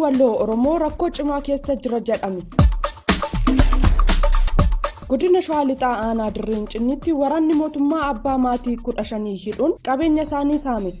Walloo Oromoo rakkoo cimaa keessa jira jedhame. Godina Shawaa Lixaa Aanaa Dirreen Cinniitti waraanni mootummaa abbaa maatii 15 hidhuun qabeenya isaanii saame.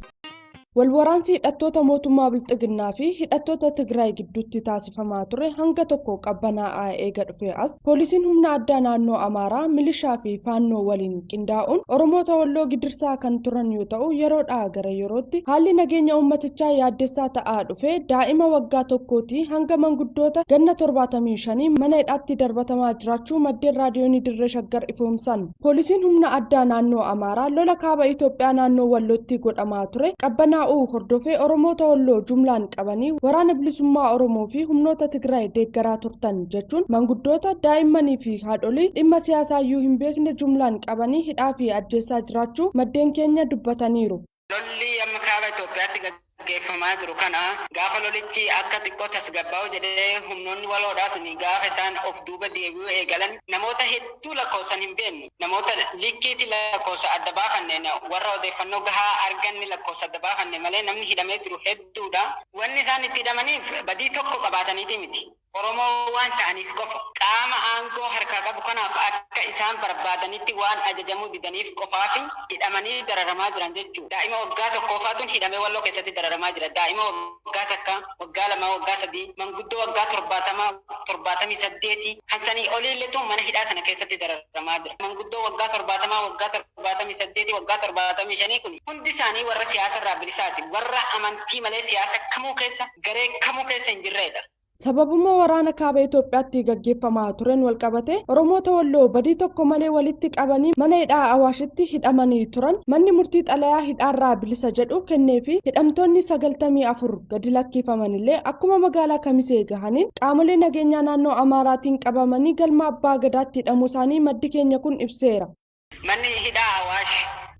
Walwaraansi hidhattoota mootummaa Bilxiginnaa fi hidhattoota Tigraay gidduutti taasifamaa ture hanga tokko qabbanaa'aa eega dhufe as, poolisiin humna addaa naannoo Amaaraa milishaa fi Faannoo waliin qindaa'uun Oromoota Walloo gidirsaa kan turan yoo ta'u, yeroodhaa gara yerootti haalli nageenya uummatichaa yaaddessaa ta'aa dhufe, daa'ima waggaa tokkootii hanga manguddoota ganna 75 mana hidhaatti darbatamaa jiraachuu maddeen Raadiyoonii Dirree Shaggar ifoomsan. Poolisiin humna addaa naannoo Amaaraa lola kaaba Itoophiyaa naannoo Wallootti godhamaa ture qabbanaa'uu hordofee Oromoota Walloo jumlaan qabanii Waraana Bilisummaa Oromoo fi humnoota Tigraay deeggaraa turtan jechuun manguddoota, daa'immanii fi haadholii dhimma siyaasaayyuu hin beekne jumlaan qabanii hidhaa fi ajjeessaa jiraachuu maddeen keenya dubbataniiru. Lolli amma kaaba Itoophiyaatti gaggeeffamaa jiru kana, gaafa lolichi akka xiqqoo tasgabbaa'u jedhee humnoonni waloodhaa suni gaafa isaan of duuba deebi'uu eegalan, namoota hedduu lakkoofsan hin beeknu. Namoota likkiitti lakkoofsa adda baafanne, warra odeeffannoo gahaa arganne lakkoofsa adda baafanne malee, namni hidhamee jiru hedduudha. Wanni isaan itti hidhamaniif badii tokko qabaataniiti miti. Oromoo waan ta'aniif qofa. Qaama aangoo harkaa qabu kanaaf akka isaan barbaadanitti waan ajajamuu didaniif qofaafi hidhamanii dararamaa jiran jechuudha. Daa'ima waggaa tokkoofaatuun hidhamee Walloo keessatti dararamaa jira. Daa'ima waggaa 1, waggaa 2, waggaa 3, manguddoo waggaa 70, 78, kan sanii oliilletu mana hidhaa sana keessatti dararamaa jira. Manguddoo waggaa 70, waggaa 78, waggaa 75 kun hundi isaanii warra siyaasa irraa bilisaati. Warra amantii malee siyaasa kamuu keessa, garee kamuu keessa hin jirreedha. Sababuma waraana kaaba Itoophiyaatti gaggeeffamaa tureen walqabatee Oromoota Walloo badii tokko malee walitti qabanii mana hidhaa Awaashitti hidhamanii turan manni murtii xalayaa hidhaarraa bilisa jedhu kennee fi hidhamtoonni 94 gadi lakkifamanillee, akkuma magaalaa Kamisee gahaniin qaamolee nageenyaa naannoo Amaaraatiin qabamanii galma abbaa gadaatti hidhamuu isaanii maddi keenya kun ibseera. Manni hidhaa Awaash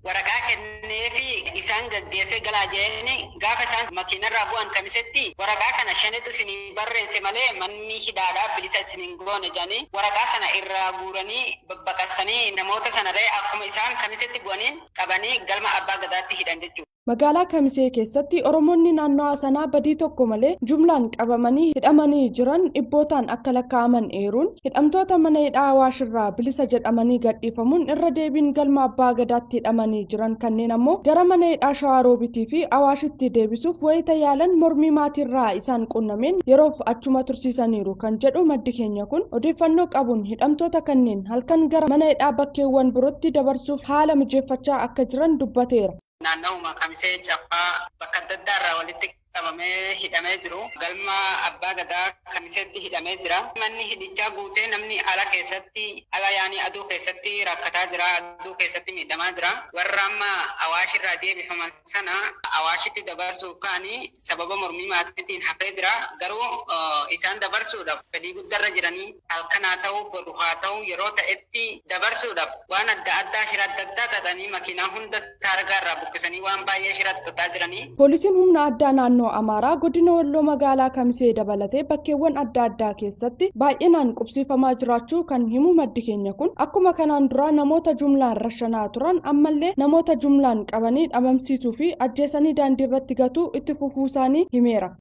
waraqaa kenneefi isaan gaggeessee galaa jeeni, gaafa isaan makiinarraa bu'an Kamisetti, waraqaa kana shanetu isinii barreesse malee manni hidhaadhaa bilisa isin hin goone jedhanii waraqaa sana irraa guuranii babbaqaqsanii, namoota sanarree akkuma isaan Kamisetti bu'aniin qabanii galma abbaa gadaatti hidhan jechuudha. Magaalaa Kamisee keessatti Oromoonni naannawaa sanaa badii tokko malee jumlaan qabamanii hidhamanii jiran dhibbootaan akka lakkaa'aman eeruun, hidhamtoota mana hidhaa Awaashirraa bilisa jedhamanii gadhiifamuun irra deebiin galma abbaa gadaatti hidhamanii jiran kanneen ammoo gara mana hidhaa Shawaa fi Awaashitti deebisuuf wayita yaalan mormii maatiirraa isaan qunnameen yeroof achuma tursiisaniiru kan jedhu maddi keenya kun, odeeffannoo qabuun hidhamtoota kanneen halkan gara mana hidhaa bakkeewwan birootti dabarsuuf haala mijeeffachaa akka jiran dubbateera. Naanna'uma Kamisee Caffaa bakka adda addaa irraa walitti qabamee hidhamee jiru. Galma abbaa gadaa Kamiseetti hidhamee jira. Manni hidhichaa guutee namni ala keessatti, ala yaanii aduu keessatti rakkataa jira. Aduu keessatti miidhamaa jira. Warra amma Awaash irraa deebifaman sana Awaashitti dabarsuuf ka'anii sababa mormii maatiitiin hafee jira. Garuu isaan dabarsuudhaaf fedhii guddarra jiranii, halkan haa ta'u, boru haa ta'u, yeroo ta'etti dabarsuudhaaf waan adda addaa, shira adda addaa xaxanii, makiinaa hunda taargaa irraa buqqisanii waan baay'ee shira xaxaa jiranii. Poolisiin humna addaa naannoo Amaaraa godina Walloo magaalaa Kamisee dabalatee bakkeewwan adda addaa keessatti baay'inaan qubsiifamaa jiraachuu kan himu maddi keenya kun, akkuma kanaan duraa namoota jumlaan rashanaa turan ammallee namoota jumlaan qabanii dhabamsiisuu fi ajjeesanii daandii irratti gatuu itti fufuu isaanii himeera.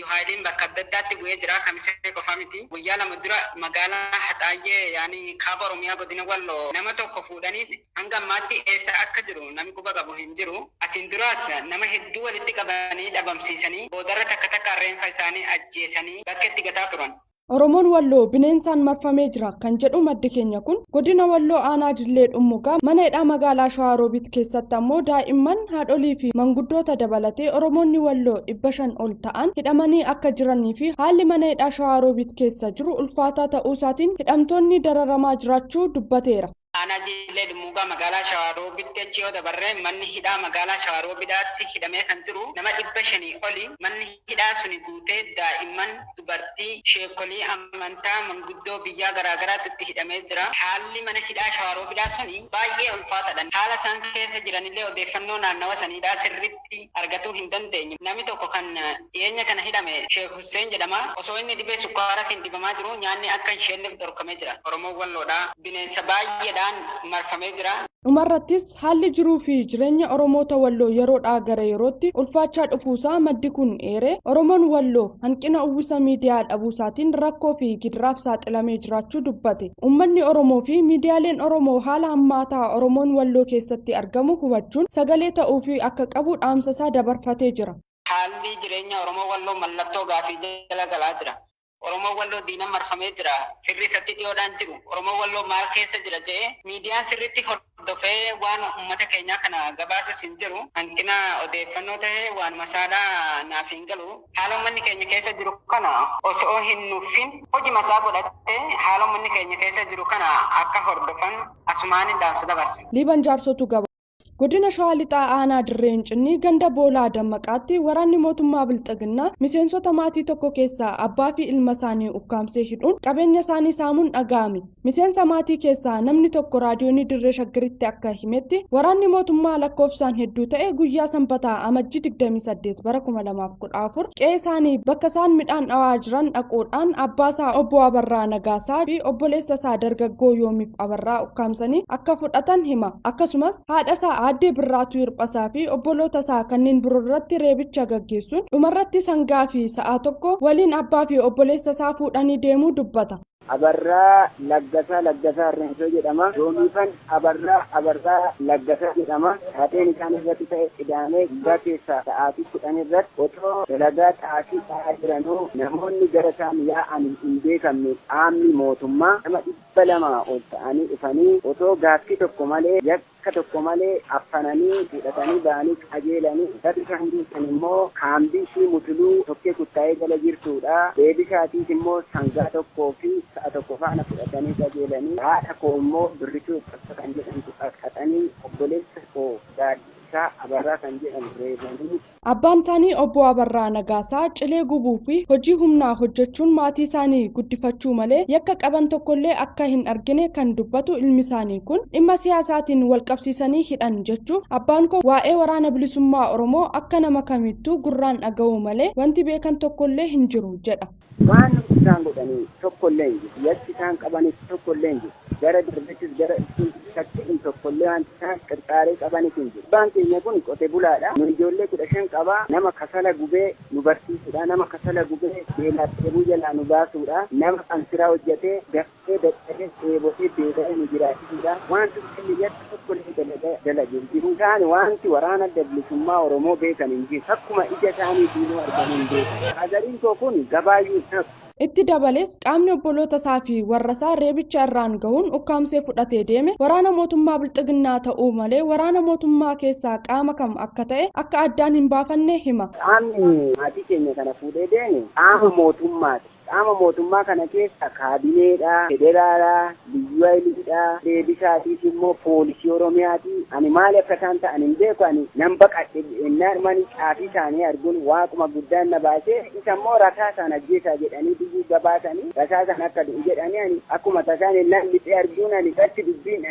Haayiliin bakka adda addaatti bu'ee jira. Kamisee qofa miti. Guyyaa 2 dura magaalaa Haxaayyee, yaani kaaba Oromiyaa godina Walloo, nama tokko fuudhanii hanga ammaatti eessa akka jiru namni quba qabu hin jiru. Asiin duraas nama hedduu walitti qabanii dhabamsiisanii, boodarra takka takkaan reenfa isaanii ajjeesanii bakka itti gataa turan. Oromoon Walloo bineensaan marfamee jira kan jedhu maddi keenya kun, godina Walloo aanaa Jillee Dhummugaa mana hidhaa magaalaa Shawaroobit keessatti ammoo daa'imman, haadholii fi manguddoota dabalatee Oromoonni Walloo 500 ol ta'an hidhamanii akka jiranii fi haalli mana hidhaa Shawaroobit keessa jiru ulfaataa ta'uu isaatiin hidhamtoonni dararamaa jiraachuu dubbateera. Aanaa Jillee Dhummuugaa magaalaa Shawaroobitti achi yoo dabarre, manni hidhaa magaalaa Shawaroobidaatti hidhamee kan jiru nama 500 oli. Manni hidhaa suni guutee daa'imman, dubartii, sheekolii amantaa, manguddoo biyyaa garaagaraatu itti hidhamee jira. Haalli mana hidhaa Shawaroobidaa suni baay'ee ulfaataadha. Haala isaan keessa jiranillee odeeffannoo naannawa saniidhaa sirriitti argatuu hin dandeenye. Namni tokko kan dhiyeenya kana hidhame Sheek Husseen jedhama. Osoo inni dhibee sukkaaraatiin dhibamaa jiru nyaanni akka hin sheenneef dhorkamee jira. Oromoon Walloodhaa bineensa baay'eedhaan Diinaan marfamee jira. Dhumarrattis haalli jiruu fi jireenya Oromoota Walloo yeroodhaa gara yerootti ulfaachaa dhufuusaa maddi kun eere Oromoon Walloo hanqina uwwisa miidiyaa dhabuusaatiin rakkoo fi gidiraaf saaxilamee jiraachuu dubbate. Uummanni Oromoo fi miidiyaaleen Oromoo haala hammaataa Oromoon Walloo keessatti argamu hubachuun sagalee ta'uufii akka qabu dhaamsasaa dabarfatee jira. Haalli jireenya Oromoo Walloo mallattoo gaafii jala galaa jira. Oromoo Walloo diinan marfamee jira. Firri isatti dhiyoodhaan jiru. Oromoo Walloo maal keessa jira jedhee miidiyaan sirriitti hordofee waan uummata keenyaa kana gabaasus hin jiru. Hanqina odeeffannoo ta'ee waan masaadhaa naaf hin galu. Haala uummanni keenya keessa jiru kana osoo hin nuffin hojii masaa godhattee haala uummanni keenya keessa jiru kana akka hordofan asumaan dhaamsa dabarsa. Liiban jaarsotu gaba. Godina Shawaa Lixaa Aanaa Dirree Hincinnii ganda Boolaa Dammaqaatti waraanni mootummaa Bilxiginnaa miseensota maatii tokko keessaa abbaa fi ilma isaanii ukkaamsee hidhuun qabeenya isaanii saamuun dhaga'ame. Miseensa maatii keessaa namni tokko raadiyoonii Dirree Shaggaritti akka himetti waraanni mootummaa lakkoofsaan hedduu ta'e guyyaa Sanbataa Amajjii 28 bara 2014 qe'ee isaanii bakka isaan midhaan dhawaa jiran dhaquudhaan abbaasaa obbo Abarraa Nagaasaa fi obboleessa isaa dargaggoo Yoomiif Abarraa ukkaamsanii akka fudhatan hima. Akkasumas haadha isaa Aaddee Birraatuu Hirphasaa fi obboloota isaa kanneen biroo irratti reebicha gaggeessuun dhumarratti sangaa fi sa'a tokko waliin abbaa fi obboleessa isaa fuudhanii deemuu dubbata. Abarraa Laggasaa Laggasaa Harreensoo jedhama. Yoomiifan Abarraa Abarraa Laggasaa jedhama. Taateen isaan irratti ta'e Qidaamee guyyaa keessaa sa'aatii 10 irratti otoo dalagaa xaafii dha'aa jiranuu namoonni gara isaan yaa'an hin beekamne qaamni mootummaa nama 200 ol ta'anii dhufanii otoo gaaffii tokko malee yakka tokko malee affananii fudhatanii ba'anii qajeelanii bakki isaan geessan immoo kaambii ishii Mutuluu Tokkee Kuttaayee jala jirtuudha. Deebisaatiis immoo sangaa tokkoo fi sa'a tokko faana fudhatanii qajeelanii haadha koo immoo Birrituu Ittaffaa kan jedhamtu qaqaxanii obboleessa koo Gaaddisaa Abarraa kan jedhamu reebanii. Abbaan isaanii Obbo Abarraa Nagaasaa cilee gubuu fi hojii humnaa hojjechuun maatii isaanii guddifachuu malee yakka qaban tokkollee akka hin argine kan dubbatu ilmi isaanii kun dhimma siyaasaatiin walqabsiisanii hidhan jechuuf abbaan koo waa'ee waraana bilisummaa Oromoo akka nama kamittuu gurraan dhaga'uu malee wanti beekan tokkollee hin jiru jedha. Waan isaan godhanii tokkollee hin jiru. Yakki isaan qabanis tokkollee hin jiru. Gara darbettis gara dhuftuutti shakkiin tokkollee wanti isaan qirxaaree qabanis hin jiru. Abbaan keenya kun qote bulaadha. Nu ijoollee 15 qaba. Nama kasala gubee nu barsiisuudha. Nama kasala gubee beelaaf dheebuu jalaa nu baasuudha. Nama qansiraa hojjetee dafqee dadhabee dheebotee beela'ee nu jiraachisuudha. Wanti inni yakka tokkollee dalage hin jiru. Isaan wanti waraana adda bilisummaa Oromoo beekan hin jiru. Akkuma ija isaaniitiin argan hin beekan. Azariin koo kun gabaayyuu hin hafu. Itti dabalees qaamni obboloota isaa fi warra isaa reebicha irraan gahuun ukkaamsee fudhatee deeme waraana mootummaa Bilxiginnaa ta'uu malee waraana mootummaa keessaa qaama kam akka ta'e akka addaan hin baafanne hima. Qaamni maatii keenya kana fuudhee deeme qaama mootummaati. Qaama mootummaa kana keessa kaabineedha, federaala, liyyuu hayiliidha, deebisaatiif immoo poolisii Oromiyaati. Ani maali akka isaan ta'an hin beeku ani nan baqadhe ennaan mani caafii isaanii arguun waaquma guddaan na baasee isa immoo rasaasaan ajjeesaa jedhanii biyyuu gabaasanii rasaasaan akka du'u jedhanii ani akkuma tasaan ennaan lixee arguun ani irratti dubbiin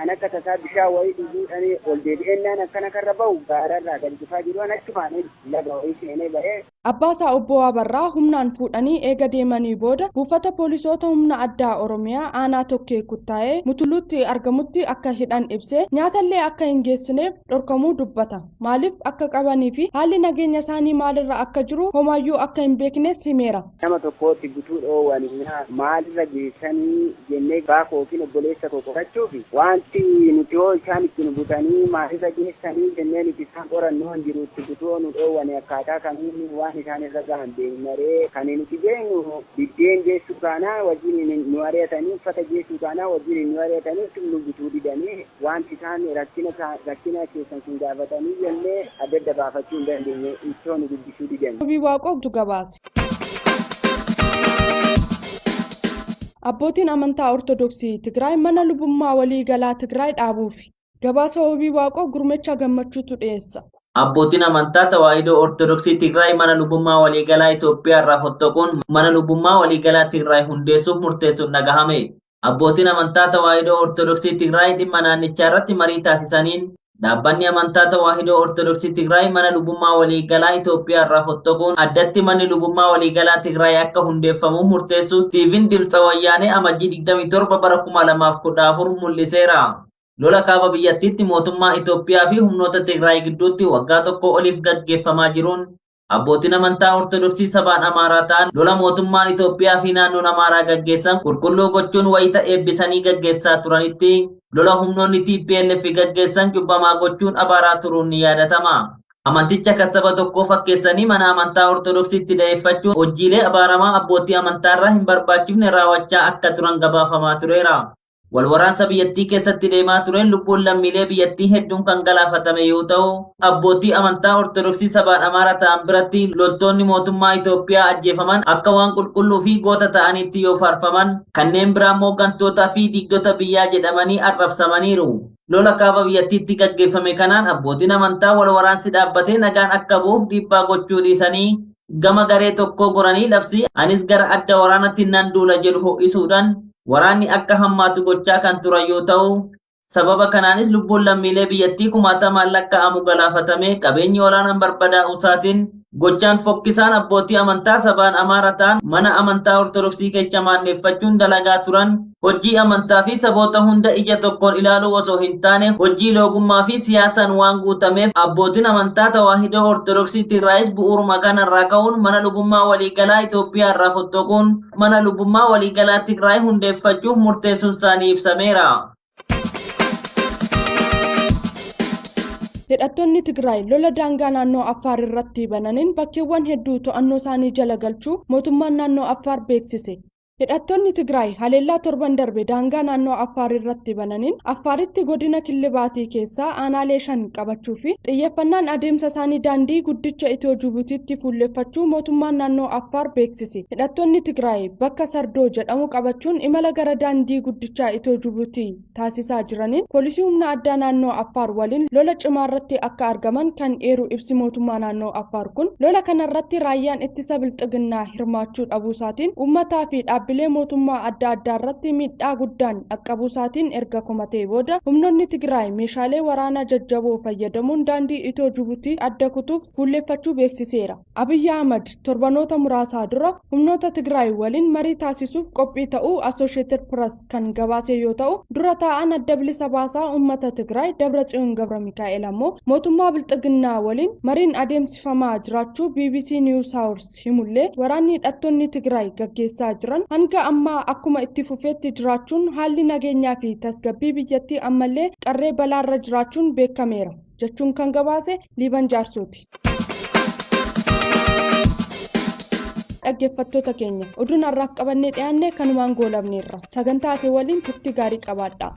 an akka tasaa bishaan wayii dhuguudhaan ol deebi'ennaan akkana karra bahu gaararraa gadi dhufaa jiru an achumaan laga wayii seenee ba'ee. Abbaasaa obbo Abarraa humnaan fuudhanii eega deemanii booda buufata poolisoota humna addaa Oromiyaa aanaa Tokkee Kuttaayee Mutuluutti argamutti akka hidhan ibsee nyaatallee akka hin geessineef dhorkamuu dubbata. Maaliif akka qabanii fi haalli nageenya isaanii maalirra akka jiru homaayyuu akka hin beeknes himeera. Nama tokkootti butuu dhoowwanii maalirra geessanii jennee abbaa koo yookiin obboleessa koo qorachuuf wanti nuti hoo isaan itti nu butanii maalirra geessanii jennee nuti isaan qorannu hin jiru itti butuu nu dhoowwanii akkaataa kamiin waan isaan irra gahan beeknaree kan nuti beeknu biddeen geessuu kaanaa wajjin nu ari'atanii uffata geessuu kaanaa wajjin nu ari'atanii nu bituu didanii wanti isaan rakkina keessan sun gaafatanii jennee adda adda baafachuu hin dandeenye ittoo nu guddisuu didanii. Wabii Waaqootu gabaase. Abbootiin amantaa Ortodoksii Tigraay mana lubummaa waliigalaa Tigraay dhaabuufi. Gabaasa Wabii Waaqoo Gurmecha Gammachuutu dhiyeessa. Abbootiin amantaa Tawaahidoo Ortodoksii Tigraay mana lubummaa waliigalaa Itoophiyaa irraa fottoquun mana lubummaa waliigalaa Tigraay hundeessuuf murteessuun dhagahame. Abbootiin amantaa Tawaahidoo Ortodoksii Tigraay dhimma naannichaa irratti marii taasisaniin Dhaabbanni amantaa Tawaahidoo Ortodoksii Tigraay mana lubummaa waliigalaa Itoophiyaa irraa fottoquun addatti manni lubummaa waliigalaa Tigraay akka hundeeffamu murteessuu TV'n Dimtsa Wayyaanee Amajjii 27 bara 2014 mul'iseera. Lola kaaba biyyattiitti mootummaa Itoophiyaa fi humnoota Tigraay gidduutti waggaa tokko oliif gaggeeffamaa jiruun abbootiin amantaa Ortodoksii sabaan Amaaraa ta'an lola mootummaan Itoophiyaa fi naannoon Amaaraa gaggeessan qulqulluu gochuun wayita eebbisanii gaggeessaa turanitti lola humnoonni TPLF gaggeessan cubbamaa gochuun abaaraa turuun ni yaadatama. Amanticha kan saba tokkoo fakkeessanii mana amantaa Ortodoksiitti da'eeffachuun hojiilee abaaramaa abbootii amantaarraa hin barbaachifne raawwachaa akka turan gabaafamaa tureera. Walwaraansa biyyattii keessatti deemaa tureen lubbuun lammiilee biyyattii hedduun kan galaafatame yoo ta'u, abbootii amantaa Ortodoksii sabaan Amaara ta'an biratti loltoonni mootummaa Itoophiyaa ajjeefaman akka waan qulqulluu fi goota ta'anitti yoo faarfaman, kanneen biraa immoo gantootaa fi diigdota biyyaa jedhamanii arrabsamaniiru. Lola kaaba biyyattiitti gaggeeffame kanaan abbootiin amantaa wal waraansi dhaabbatee nagaan akka bu'uuf dhiibbaa gochuu dhiisanii gama garee tokkoo goranii labsii anis gara adda waraanatti nan duula jedhu ho'isuudhaan waraanni akka hammaatu gochaa kan turan yoo ta'u, sababa kanaanis lubbuun lammiilee biyyattii kumaatamaan lakkaa'amu galaafatame qabeenyi olaanaan barbadaa'uu isaatiin gochaan fokkisaan abbootii amantaa sabaan Amaara ta'an mana amantaa Ortodoksii keessa maanneeffachuun dalagaa turan hojii amantaa fi saboota hunda ija tokkoon ilaaluu osoo hin taane hojii loogummaa fi siyaasaan waan guutameef abbootiin amantaa Tawaahidoo Ortodoksii Tigraayis bu'uuruma kanarraa ka'uun mana lubummaa waliigalaa Itoophiyaa irraa fottoquun mana lubummaa waliigalaa Tigraay hundeeffachuuf murteessuun isaanii ibsameera. Hidhattoonni Tigraay lola daangaa naannoo Affaar irratti bananiin bakkeewwan hedduu to'annoo isaanii jala galchuu mootummaan naannoo Affaar beeksise. Hidhattoonni Tigraay haleellaa torban darbe daangaa naannoo Affaar irratti bananiin Affaaritti godina Killibaatii keessaa aanaalee 5 qabachuu fi xiyyeeffannaan adeemsa isaanii daandii guddicha Itiyoo Jibuutiitti fuulleffachuu mootummaan naannoo Affaar beeksise. Hidhattoonni Tigraay bakka Sardoo jedhamu qabachuun imala gara daandii guddichaa Itiyoo Jibuutii taasisaa jiraniin poolisii humna addaa naannoo Affaar waliin lola cimaa irratti akka argaman kan eeru ibsi mootummaa naannoo Affaar kun lola kanarratti raayyaan ittisa bilxiginnaa hirmaachuu dhabuusaatiin uummataa fi dhaabbilee mootummaa adda addaa irratti miidhaa guddaan dhaqqabuusaatiin erga komatee booda humnoonni Tigraay meeshaalee waraanaa jajjaboo fayyadamuun daandii Itiyoo Jibuutii adda kutuuf fuulleffachuu beeksiseera. Abiyyi Ahmad torbanoota muraasaa dura humnoota Tigraay waliin marii taasisuuf qophii ta'uu Associated Press kan gabaase yoo ta'u, dura taa'aan adda bilisa baasaa uummata Tigraay Dabratsiyoon Gabra Mikaa'el ammoo mootummaa bilxiginnaa waliin mariin adeemsifamaa jiraachuu BBC News Hours himullee waraanni hidhattoonni Tigraay gaggeessaa jiran hanga ammaa akkuma itti fufeetti jiraachuun haalli nageenyaa fi tasgabbii biyyattii ammallee qarree balaarra jiraachuun beekameera jechuun kan gabaase Liiban Jaarsooti. Dhaggeeffattoota keenya oduun har'aaf qabannee dhiyaanne kanumaan goolabneerra. Sagantaa hafe waliin turtii gaarii qabaadha.